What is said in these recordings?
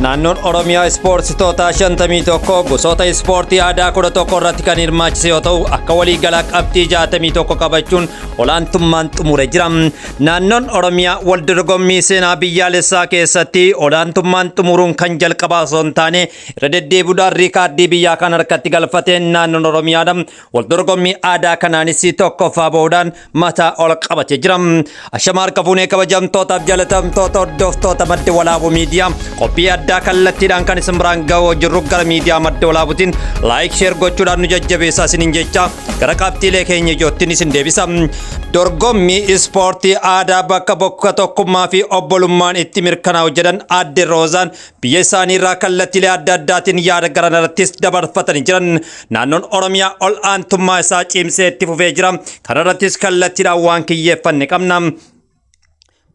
Naannoon Oromiyaa ispoortsitoota 51 gosoota ispoortii aadaa 11 irratti kan hirmaachise yoo ta'u, akka waliigalaa qabxii 61 qabachuun olaantummaan xumure jira. Naannoon Oromiyaa wal dorgommii seenaa biyyaalessaa keessatti olaantummaan xumuruun kan jalqabaa osoo hin taane, irra deddeebiidhaan riikaardii biyyaa kan harkatti galfate naannoon Oromiyaadha. Wal dorgommii aadaa kanaanis tokkoffaa bahuudhaan mataa ol qabatee jira. Ashama harka fuunee, kabajamtootaaf jaalatamtoota hordoftoota Madda Walaabuu Miidiyaa, qophii addaa kallattiidhaan kan isin biraan ga'uu jirru gara miidiyaa Madda Walaabuutiin like, share gochuudhaan nu jajjabeessaa isiniin jecha, gara qabxiilee keenya ijoottiin isin deebisa. Dorgommii ispoortii aadaa bakka bokka tokkummaa fi obbolummaan itti mirkanaa'u jedhan Aadde Roozaan biyya isaanii irraa kallattiilee adda addaatiin yaada garanarrattis dabarfatanii jiran. Naannoon Oromiyaa ol aantummaa isaa cimsee itti fufee jira. Kanarrattis kallattiidhaan waan kiyyeeffanne qabna.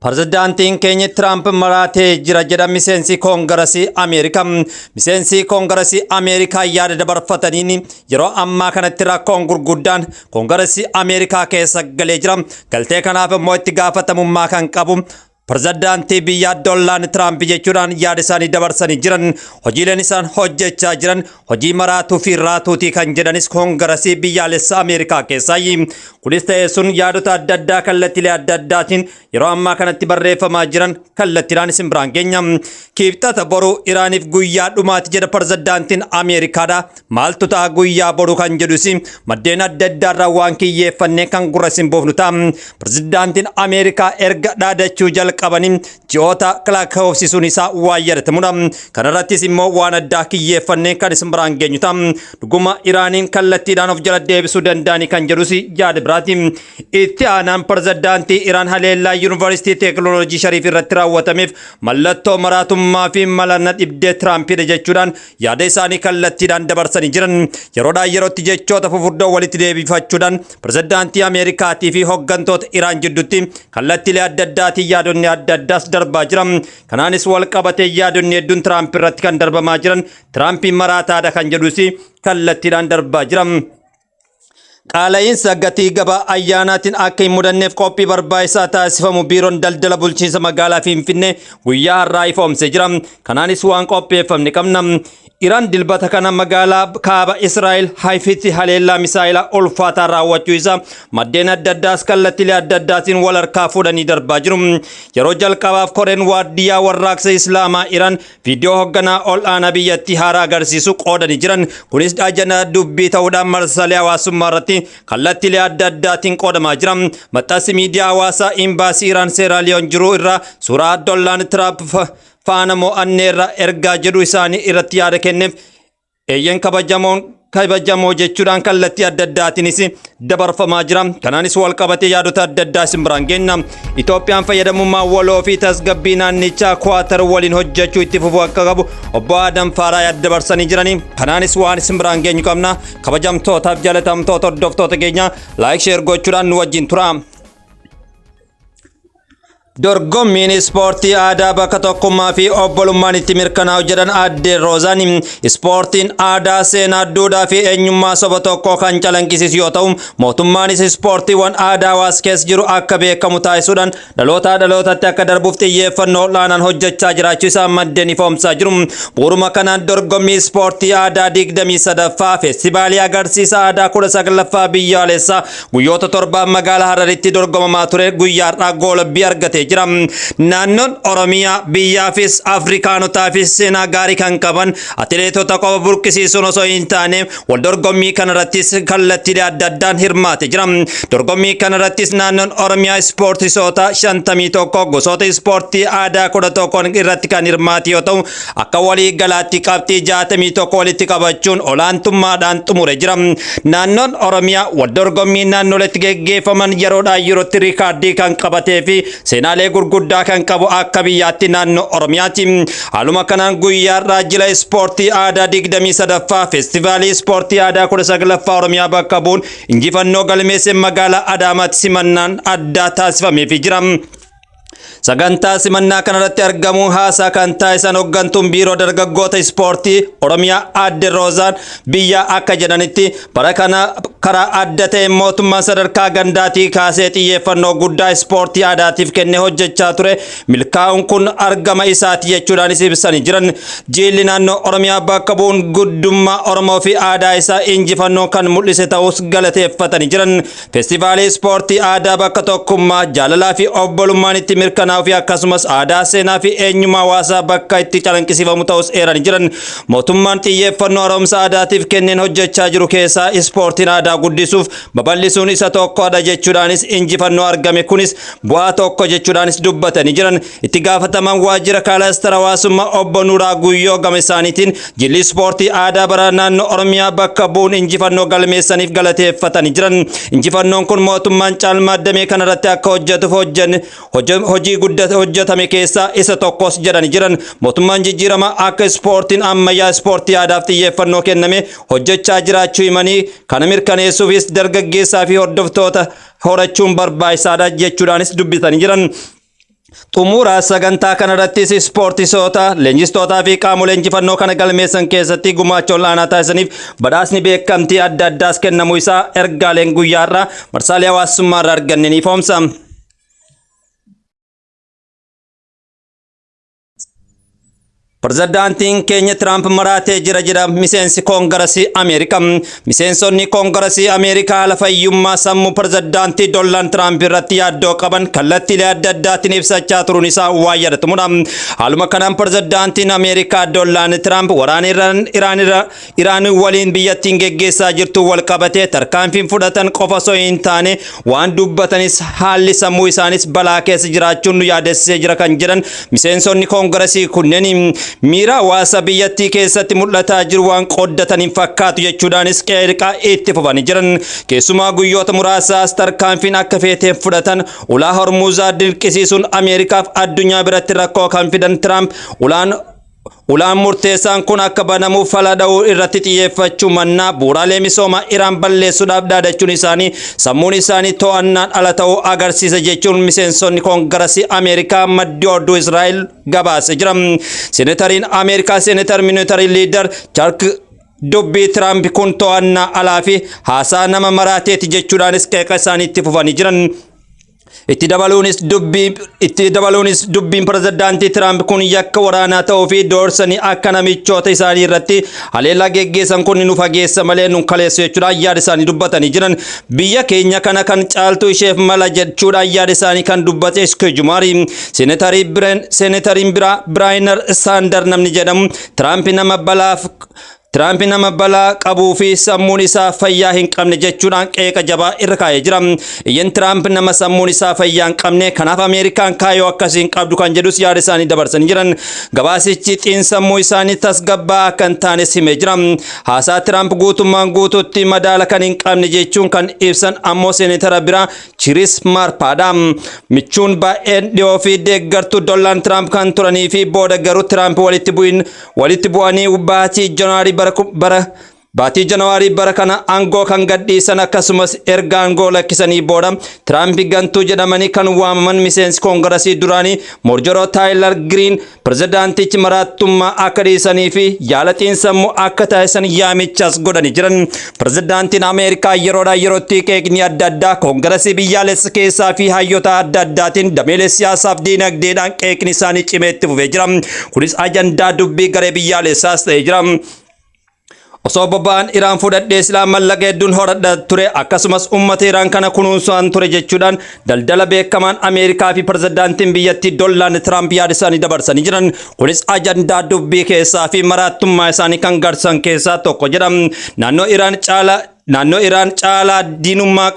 Pirezidaantiin keenya Tiraamp maraatee jira jedha miseensi Koongarasii Ameerikaa. Miseensi Koongarasii Ameerikaa yaada dabarfataniin yeroo ammaa kanatti rakkoon gurguddaan Koongarasii Ameerikaa keessa galee jira. Galtee kanaaf immoo itti gaafatamummaa kan qabu pirezidaantii biyyaa Doonaald Tiraamp jechuudhaan yaada isaanii dabarsanii jiran. Hojiileen isaan hojjechaa jiran hojii maraatuu fi raatuutii kan jedhanis Koongarasii biyyaalessa Ameerikaa keessaayi. Kunis ta'ee sun, yaadota adda addaa kallattiilee adda addaatiin yeroo ammaa kanatti barreeffamaa jiran kallattiidhaan isin biraan geenya. Kibxata boruu Iraaniif guyyaa dhumaati jedha pirezidaantiin Ameerikaadha. Maaltu ta'a guyyaa boruu kan jedhus maddeen adda addaarraa waan kiyyeeffannee kan gurra isin buufnu ta'a. Pirezidaantiin Ameerikaa erga dhaadachuu jalqabanii ji'oota lakkoofsisuun isaa waan yaadatamudha. Kanarrattis immoo waan addaa kiyyeeffannee kan isin biraan geenyu ta'a. Dhuguma Iraaniin kallattiidhaan of jala deebisuu danda'anii kan jedhus yaada biraati. Itti aanaan pirezidaantii Iraan haleellaa Yuunivarsiitii Teekinooloojii Shariif irratti raawwatameef mallattoo maraatummaa fi malana dhibdee Tiraampidha jechuudhaan yaada isaanii kallattiidhaan dabarsanii jiran. Yeroodhaa yerootti jechoota fufurdoo walitti deebifachuudhaan pirezidaantii Ameerikaatii fi hooggantoota Iraan jidduutti kallattiilee adda addaatiin yaadonni adda addaas darbaa jira. Kanaanis wal qabatee yaadonni hedduun Tiraamp irratti kan darbamaa jiran, Tiraampiin maraataadha kan jedhus kallattiidhaan darbaa jira. Qaala'iinsa gatii gabaa ayyaanaatiin akka hin mudanneef qophii barbaachisaa taasifamu Biiroon Daldala Bulchiinsa Magaalaa Finfinnee guyyaa har'aa ifoomsee jira. Kanaanis waan qopheeffamne qabna. Iraan Dilbata kana magaalaa kaaba Israa'el Haifitti haleellaa misaa'ilaa ulfaataa raawwachuu isaa maddeen adda addaas kallattiilee adda addaatiin wal harkaa fuudhanii darbaa jiru. Yeroo jalqabaaf Koreen Waardiyyaa Warraaqsa Islaamaa Iraan viidiyoo hoogganaa ol aanaa biyyattii haaraa agarsiisu qoodanii jiran. Kunis ajandaa dubbii ta'uudhaan marsaalee hawaasummaa irratti kallattiilee adda addaatiin qoodamaa jira. Maxxansi miidiyaa hawaasaa imbaasii Iraan Seeraaliyoon jiru irraa suuraa Doonaald Tiraamp faana mo'anneerra ergaa jedhu isaanii irratti yaada kenneef, eeyyen kabajamoon kabajamoo jechuudhaan kallattii adda addaatiinis dabarfamaa jira. Kanaanis wal qabatee yaadota adda addaa isin biraan kenna. Itoophiyaan fayyadamummaa waloo fi tasgabbii naannichaa Kuwaatar waliin hojjechuu itti fufuu akka qabu obbo Adam Faaraa yaada dabarsanii jiranii. Kanaanis waan isin biraan geenyu qabna. Kabajamtootaaf jaalatamtoota hordoftoota keenya, like, share gochuudhaan nu wajjin tura. Dorgommiin ispoortii aadaa bakka tokkummaa fi obbolummaan itti mirkanaa'u jedhan Aadde Roozaan. Ispoortiin aadaa seenaa, duudhaa fi eenyummaa saba tokkoo kan calaqqisiisu yoo ta'u, mootummaanis ispoortiiwwan aadaa hawaasa keessa jiru akka beekamu taasisuudhaan dhalootaa dhalootatti akka darbuuf xiyyeeffannoo olaanaan hojjechaa jiraachuu isaa maddeen ifoomsaa jiru. Bu'uuruma kanaan dorgommii ispoortii aadaa 23ffaa feestivaalii agarsiisa aadaa 19ffaa biyyaalessaa guyyoota 7 magaalaa Hararitti dorgomamaa ture guyyaa har'aa goolabbii argatee jira. Naannoon Oromiyaa biyyaafis Afrikaanotaafis seenaa gaarii kan qaban atileetota qofa burqisiisuun osoo hin taane, wal dorgommii kanarrattis kallattiilee adda addaan hirmaate jira. Dorgommii kanarrattis naannoon Oromiyaa ispoortisoota 51 gosoota ispoortii aadaa 11 irratti kan hirmaate yoo ta'u, akka walii galaatti qabxii 61 walitti qabachuun olaantummaadhaan xumure jira. Naannoon Oromiyaa wal dorgommii naannoleetti geggeeffaman yeroodhaa yerootti riikaardii kan qabatee fi seenaalee gurguddaa kan qabu akka biyyaatti naannoo Oromiyaati. Haaluma kanaan guyyaa har'aa jila ispoortii aadaa 23ffaa feestivaalii ispoortii aadaa 19ffaa Oromiyaa bakka bu'uun injifannoo galmeesse magaalaa Adaamaatti simannaan addaa taasifameefii jira. Sagantaa simannaa kanarratti argamuun haasaa kan taasisan hooggantuun biiroo dargaggoota ispoortii Oromiyaa Aadde Roozaan Biyyaa akka jedhanitti, bara kana karaa adda ta'een mootummaan sadarkaa gandaatii kaasee xiyyeeffannoo guddaa ispoortii aadaatiif kennee hojjechaa ture, milkaa'uun kun argama isaati jechuudhaanis ibsanii jiran. Jiilli naannoo Oromiyaa bakka bu'uun guddummaa Oromoo fi aadaa isaa injifannoo kan mul'ise ta'us galateeffatanii jiran. Feestivaalii ispoortii aadaa bakka tokkummaa, jaalalaa fi obbolummaan itti mirkanaa'uu fi akkasumas aadaa, seenaa fi eenyummaa hawaasaa bakka itti calaqqisiifamu ta'us eeranii jiran. Mootummaan xiyyeeffannoo haaromsa aadaatiif kenneen hojjechaa jiru keessaa ispoortiin aadaa guddisuuf babal'isuun isa tokkodha jechuudhaanis, injifannoo argame kunis bu'aa tokko jechuudhaanis dubbatanii jiran. Itti gaafataman waajjira cluster hawaasummaa obbo Nuuraa Guyyoo gama isaaniitiin jilli ispoortii aadaa bara naannoo Oromiyaa bakka bu'uun injifannoo galmeessaniif galateeffatanii jiran. Injifannoon kun mootummaan caalmaa damee kanarratti akka hojjetuuf hojii guddaa hojjetame keessaa isa tokkos jedhanii jiran. Mootummaan jijjiirama akka ispoortiin ammayyaa ispoortii aadaaf xiyyeeffannoo kenname hojjechaa jiraachuu himanii, kana mirkaneessuufis dargaggeessaa fi hordoftoota horachuun barbaachisaadha jechuudhaanis dubbatanii jiran. Xumura sagantaa kanarrattis ispoortisoota, leenjistootaa fi qaamolee injifannoo kana galmeessan keessatti gumaacha ol'aanaa taasisaniif badhaasni beekamtii adda addaas kennamuu isaa ergaaleen guyyaarraa marsaalee hawaasummaa irraa arganne ni ifoomsa. Pirezidaantiin keenya Tiraamp maraatee jira jedha miseensi Koongarasii Ameerikaa. Miseensonni Koongarasii Ameerikaa haala fayyummaa sammuu pirezidaantii Doonaald Tiraamp irratti yaaddoo qaban kallattiilee adda addaatiin ibsachaa turuun isaa waan yaadatamudha. Haaluma kanaan pirezidaantiin Ameerikaa Doonaald Tiraamp waraana Iraan waliin biyyattiin geggeessaa jirtu wal qabatee tarkaanfiin fudhatan qofa osoo hin taane, waan dubbatanis haalli sammuu isaanis balaa keessa jiraachuun nu yaadessisee jira kan jedhan miseensonni Koongarasii kunneen, miira hawaasa biyyattii keessatti mul'ataa jiru waan qooddatan hin fakkaatu jechuudhaanis qeeqaa itti fufanii jiran. Keessumaa guyyoota muraasaas tarkaanfiin akka feeteen fudhatan, ulaa Hormuuzaa dirqisiisuun Ameerikaaf addunyaa biratti rakkoo kan fidan Tiraamp, ulaan murteessaan kun akka banamuuf fala dha'uu irratti xiyyeeffachuu mannaa bu'uuraalee misoomaa Iraan balleessuudhaaf dhaadachuun isaanii sammuun isaanii to'annaan ala ta'uu agarsiisa jechuun miseensonni Koongarasii Ameerikaa maddi oduu Israa'el gabaasee jira. Seenetariin Ameerikaa, Senator Minority Leader Chuck, dubbii Tiraamp kun to'annaa alaa fi haasaa nama maraateeti jechuudhaanis qeeqa isaanii itti fufanii jiran. Itti dabaluunis dubbiin pirezidaantii Tiraamp kun yakka waraanaa ta'uu fi doorsanii akka namichoota isaanii irratti haleellaa geggeessan kun nu fageessa malee nu kaleessu jechuudhaan yaada isaanii dubbatanii jiran. Biyya keenya kana kan caaltu isheef mala jechuudhaan yaada isaanii kan dubbate Schumer. Seenetariin biraa Bernie Sanders namni jedhamu, Tiraamp nama balaa qabuu fi sammuun isaa fayyaa hin qabne jechuudhaan qeeqa jabaa irra kaa'ee jira. Iyyan Tiraamp nama sammuun isaa fayyaa hin qabne, kanaaf Ameerikaan kaayyoo akkasii hin qabdu kan jedhus yaada isaanii dabarsanii jiran. Gabaasichi xiinsammuu isaanii tasgabbaa akka hin taanes himee jira. Haasaa Tiraamp guutummaan guutuutti madaala kan hin qabne jechuun kan ibsan ammoo seenetara biraa Chris Murphydha. Michuun baay'een dhiyoo fi deeggartuu Doonaald Tiraamp kan turanii fi booda garuu Tiraamp walitti bu'anii baatii Janawaarii bara kana aangoo kan gadhiisan, akkasumas erga aangoo lakkisanii booda Tiraamp gantuu jedhamanii kan waamaman miseensi Koongarasii duraanii Marjorie Taylor Greene, pirezidaantichi maraattummaa akka dhiisanii fi yaala xiinsammuu akka taasisan yaamichas godhanii jiran. Pirezidaantiin Ameerikaa yeroodhaa yerootti qeeqni adda addaa Koongarasii biyyaalessa keessaa fi hayyoota adda addaatiin dameelee siyaasaaf diinagdeedhaan qeeqni isaanii cimee itti fufee jira. Kunis ajandaa dubbii garee biyyaalessaas ta'ee jira. Osoo bobba'an Iraan fudhadhee silaa mallaqa hedduun horadha ture, akkasumas uummata Iraan kana kunuunsaan ture jechuudhaan daldala beekamaan Ameerikaa fi pirezidaantiin biyyattii Doonaald Tiraamp yaada isaanii dabarsanii jiran. Kunis ajandaa dubbii keessaa fi maraattummaa isaanii kan garsan keessaa tokko jedha. Naannoo Iraan caalaa diinummaa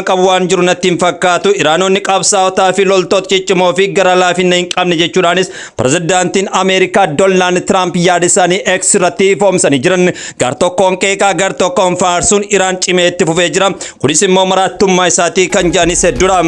qabu waan jiru natti hin fakkaatu. Iraanonni qabsaa'otaa fi loltoota ciccimoo fi gara laafina hin qabne jechuudhaanis pirezidaantiin Ameerikaa Doonaald Tiraamp yaada isaanii X irratti ifoomsanii jiran. Gar tokkoon qeeqaa, gar tokkoon faarsuun Iraan cimee itti fufee jira. Kunis immoo maraattummaa isaatii kan jedhanis hedduudha.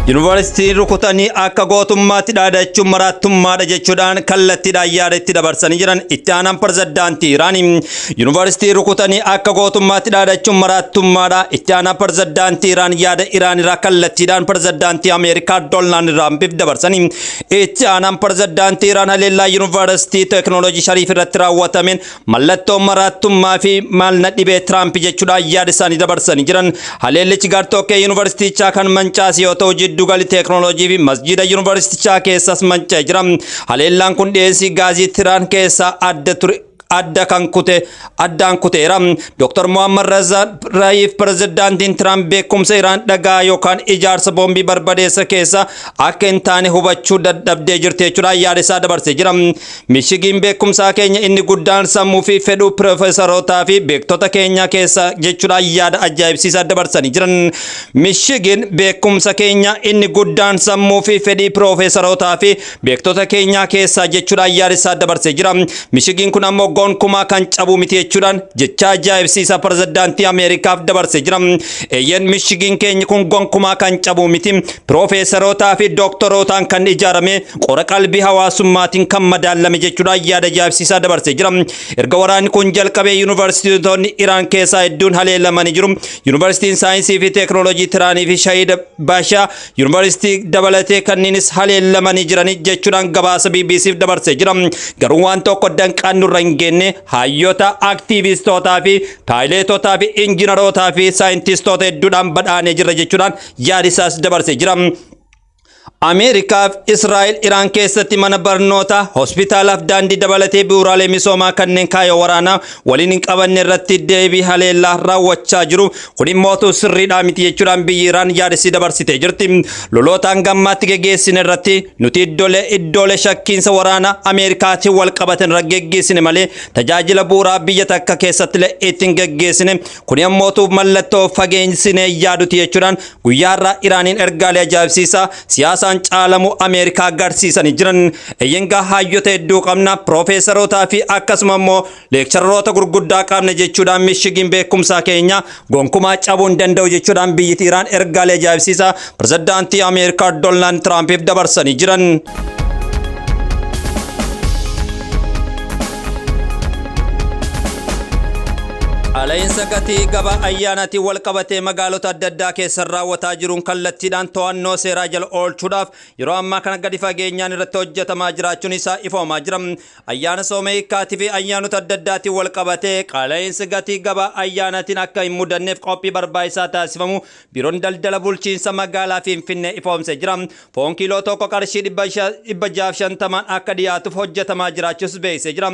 Yuunivarsiitii rukutanii akka gootummaatti dhaadachuun maraattummaadha jechuudhaan kallattiidhaan yaada itti dabarsanii jiran itti aanaan pirezidaantii Iraanii. Yuunivarsiitii rukutanii akka gootummaatti dhaadachuun maraattummaadha. Itti aanaan pirezidaantii Iraan yaada Iraan irraa kallattiidhaan pirezidaantii Ameerikaa Doonaald Tiraampiif dabarsanii. Itti aanaan pirezidaantii Iraan haleellaa Yuunivarsiitii Teekinooloojii Shariif irratti raawwatameen mallattoo maraattummaa fi maal na dhibee Tiraamp jechuudhaan yaada isaanii dabarsanii jiran. Haleellichi gartokkee yuunivarsiitichaa kan mancaase yoo ta'u, jiddugalli teekinooloojii fi masjiida yuunivarsiitichaa keessas manca'ee jira. Haleellaan kun dhiyeessii gaazii Tiraan keessaa adda ture adda kan kute addaan kuteera. Dr. Muhammad Raza Raayif pirezidaantiin Tiraamp beekumsa Iraan dhagaa yookaan ijaarsa boombii barbadeessa keessa akka hin taane hubachuu dadhabdee jirti jechuudhaan yaada isaa dabarsee jira. Mishigiin beekumsaa keenya inni guddaan sammuu fi fedhuu piroofeesarootaa fi beektota keenya keessa jechuudhaan yaada ajaa'ibsiisaa dabarsanii jiran. Mishigiin beekumsa keenya inni guddaan sammuu fi fedhii piroofeesarootaa fi beektota keenyaa keessaa jechuudhaan yaada isaa dabarsee jira. Mishigiin kun ammoo gonkumaa kan cabu miti jechuudhaan jecha ajaa'ibsiisaa pirezidaantii Ameerikaaf dabarsee jira. Eeyyeen, mishigiin keenya kun gonkumaa kan cabu miti. Piroofeesarootaa fi dooktorootaan kan ijaarame, qora qalbii hawaasummaatiin kan madaalame jechuudhaan yaada ajaa'ibsiisaa dabarsee jira. Erga waraanni kun jalqabee yuunivarsiitonni Iraan keessaa hedduun haleelamanii jiru. Yuunivarsiitiin saayinsii fi teekinooloojii Tiraanii fi Shahid Baashaa yuunivarsiitii dabalatee kanneenis haleelamanii jiranii jechuudhaan gabaasa BBCf dabarsee jira. Garuu waan tokko danqaan nurra hin geenye, hayyoota, aktiivistootaa fi paayileetotaa fi injiinarootaa fi saayintistoota hedduudhaan badhaanee jirra jechuudhaan yaada isaas dabarsee jira. Ameerikaaf Israa'el Iraan keessatti mana barnootaa, hospitaalaaf daandii dabalatee bu'uuraalee misoomaa kanneen kaayyoo waraanaa waliin hin qabanne irratti deebii haleellaa raawwachaa jiru. Kun immoo sirriidhaa miti jechuudhaan biyyi Iraan yaadasii dabarsitee jirti. Loloota hangammaatti geggeessine irratti nuti iddoolee shakkiinsa waraanaa Ameerikaatiin wal qabatan irra geggeessine malee tajaajila bu'uuraa biyya takka keessatti illee ittiin geggeessine. Kun immoo mallattoo fageenyinee yaaduti jechuudhaan guyyaa har'aa Iraaniin ergaalee ajaa'ibsiisaa siyaasaan caalamu Ameerikaa agarsiisanii jiran. Eeyyengaa, hayyoota hedduu qabna, piroofeesarootaa fi akkasuma immoo leekcharoota gurguddaa qabna jechuudhaan, mishigiin beekumsaa keenya gonkumaa cabuu hin danda'u jechuudhaan biyyi Iraan ergaalee ajaa'ibsiisaa pirezidaantii Ameerikaa Doonaald Tiraampiif dabarsanii jiran. Qaala'insa gatii gabaa ayyaanaatiin wal qabatee magaalota adda addaa keessa raawwataa jiruun kallattiidhaan to'annoo seeraa jala oolchuudhaaf yeroo ammaa kana gadi fageenyaan irratti hojjetamaa jiraachuun isaa ifoomaa jira. Ayyaana sooma hiikkaatii fi ayyaanota adda addaatiin wal qabatee qaala'insi gatii gabaa ayyaanaatiin akka hin mudanneef qophii barbaachisaa taasifamu biiroon daldala bulchiinsa magaalaa Finfinnee ifoomsee jira. Foon kiiloo 1 qarshii 650n akka dhiyaatuuf hojjetamaa jiraachuus beeksisee jira.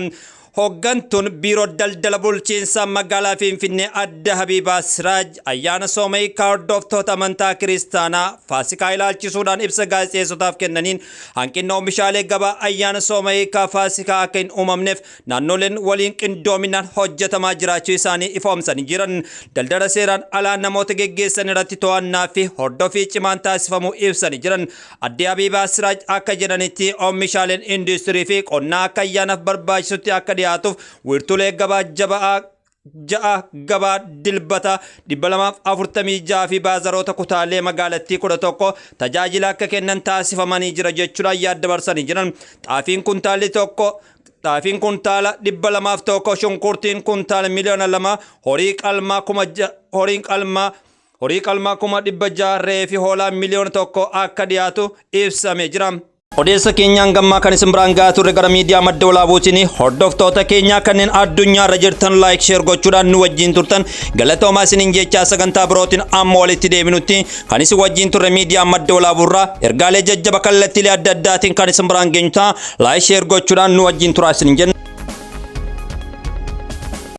Hooggantuun biiroo daldala bulchiinsa magaalaa Finfinnee Adda Habiibaa Siraaj ayyaana sooma hiikkaa hordoftoota amantaa kiristaanaa Faasikaa ilaalchisuudhaan ibsa gaazexeessotaaf kennaniin, hanqinna oomishaalee gabaa ayyaana sooma hiikkaa Faasikaa akka hin uumamneef naannoleen waliin qindoominaan hojjetamaa jiraachuu isaanii ifoomsanii jiran. Daldala seeraan alaa namoota geggeessan irratti to'annaa fi hordoffii cimaan taasifamuu ibsanii jiran. Adde Habiibaa Siraaj akka jedhanitti, oomishaaleen industirii fi qonnaa akka ayyaanaaf barbaachisutti akka dhiyaatuuf wiirtulee gabaa jaba'aa ja'a, gabaa dilbata 246 fi baazaroota kutaalee magaalattii 11 tajaajila akka kennan taasifamanii jira jechuudhaan yaada dabarsanii jiran. Xaafiin kuntaalli tokko, xaafiin kuntaala 201, shunkurtiin kuntaala miliyoona 2, horiin qalmaa 600,000, re'ee fi hoolaa miliyoona 1 akka dhiyaatu ibsamee jira. Odeessa keenyaan gammaa kan isin biraan gahaa turre gara miidiyaa Madda Walaabuutiin. Hordoftoota keenyaa kanneen addunyaa irra jirtan, like, share gochuudhaan nu wajjin turtan galatoomaa isiniin jechaa, sagantaa birootiin amma walitti deebinutti kan isin wajjin turre miidiyaa Madda Walaabuurraa ergaalee jajjaba kallattiilee adda addaatiin kan isin biraan geenyu ta'a. Like, share gochuudhaan nu wajjin turaa isiniin jenna.